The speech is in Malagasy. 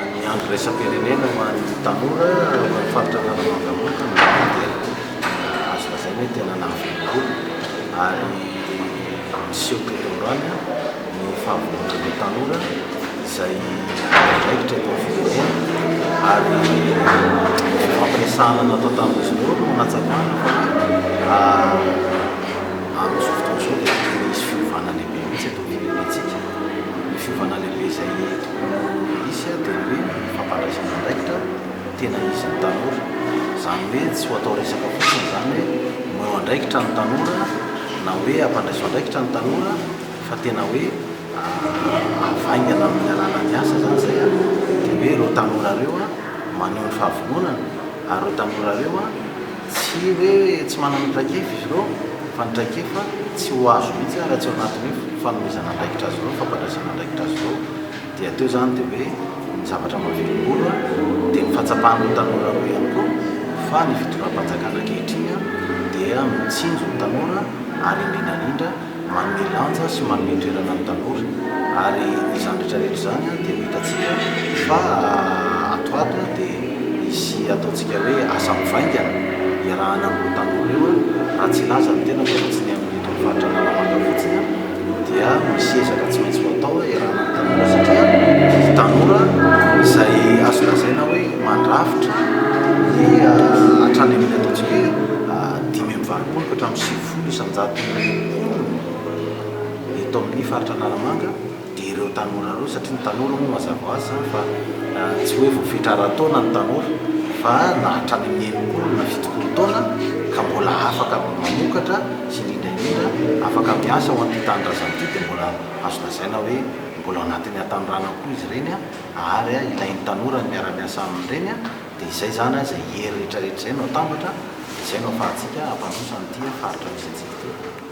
Ny andro iraisam-pirenena ho an'ny tanora ho an'ny faritra Analamanga manokana izany dia azo lazaina hoe tena nahavelom-bolo ary niseho teto androany ny fahavononan'ireo tanora izay andraikitra eto amin'ny firenena ary ny fifampiresahana natao tamin'izy ireo no nahatsapana fa amin'izao fotoana izao dia tokony hisy fiovana lehibe mihitsy eto amin'ny firenentsika. Ny fiovana lehibe izay tokony hisy dia ny hoe ny fampandraisana andraikitra tena izy ny tanora. Izany hoe tsy ho atao resaka fotsiny izany hoe omeo andraikitra ny tanora na hoe ampandraiso andraikitra ny tanora fa tena hoe avaingana amin'ny alalan'ny asa izany izay dia hoe ireo tanora ireo maneho ny fahavononana ary ireo tanora ireo Tsy hoe tsy manana traikefa izy ireo fa ny traikefa tsy ho azo mihitsy raha tsy ao anatin'ny hoe fanomezana andraikitra azy ireo, fampandraisana andraikitra azy ireo. Dia teo izany dia hoe ny zavatra mahavelom-bolo dia ny fahatsapan'ireo tanora ireo ihany koa fa ny fitondram-panjakana ankehitriny dia mitsinjo ny tanora ary indrindra indrindra manome lanja sy manome toerana ny tanora ary izany rehetra rehetra izany dia ho hitantsika fa ato ato dia hisy ataontsika hoe asa mivaingana iarahana amin'ireo tanora ireo raha tsy hilaza ny tenako fa tsy ny amin'ny eto amin'ny faritra Analamanga fotsiny dia misy ezaka tsy maintsy ho atao iarahana amin'ny tanora satria ny tanora izay azo lazaina hoe mandrafitra ny hatrany amin'ny ataontsika hoe 85 ka hatramin'ny 90 isan-jaton'ny mponina eto amin'ny faritra Analamanga dia ireo tanora ireo satria ny tanora moa mazava ho azy izany fa tsy hoe voafetra ara-taona ny tanora fa na hatrany amin'ny 60 na 70 taona ka mbola afaka mamokatra sy indrindra indrindra afaka miasa ho an'ity tanindrazana ity dia mbola azo lazaina hoe mbola ao anatin'ny hatanorana koa izy ireny ary ilain'ny tanora ny miara-miasa amin'ireny dia izay izany izay hery rehetra rehetra izay no atambatra dia izay no ahafahantsika hampandroso an'ity faritra misy antsika ity.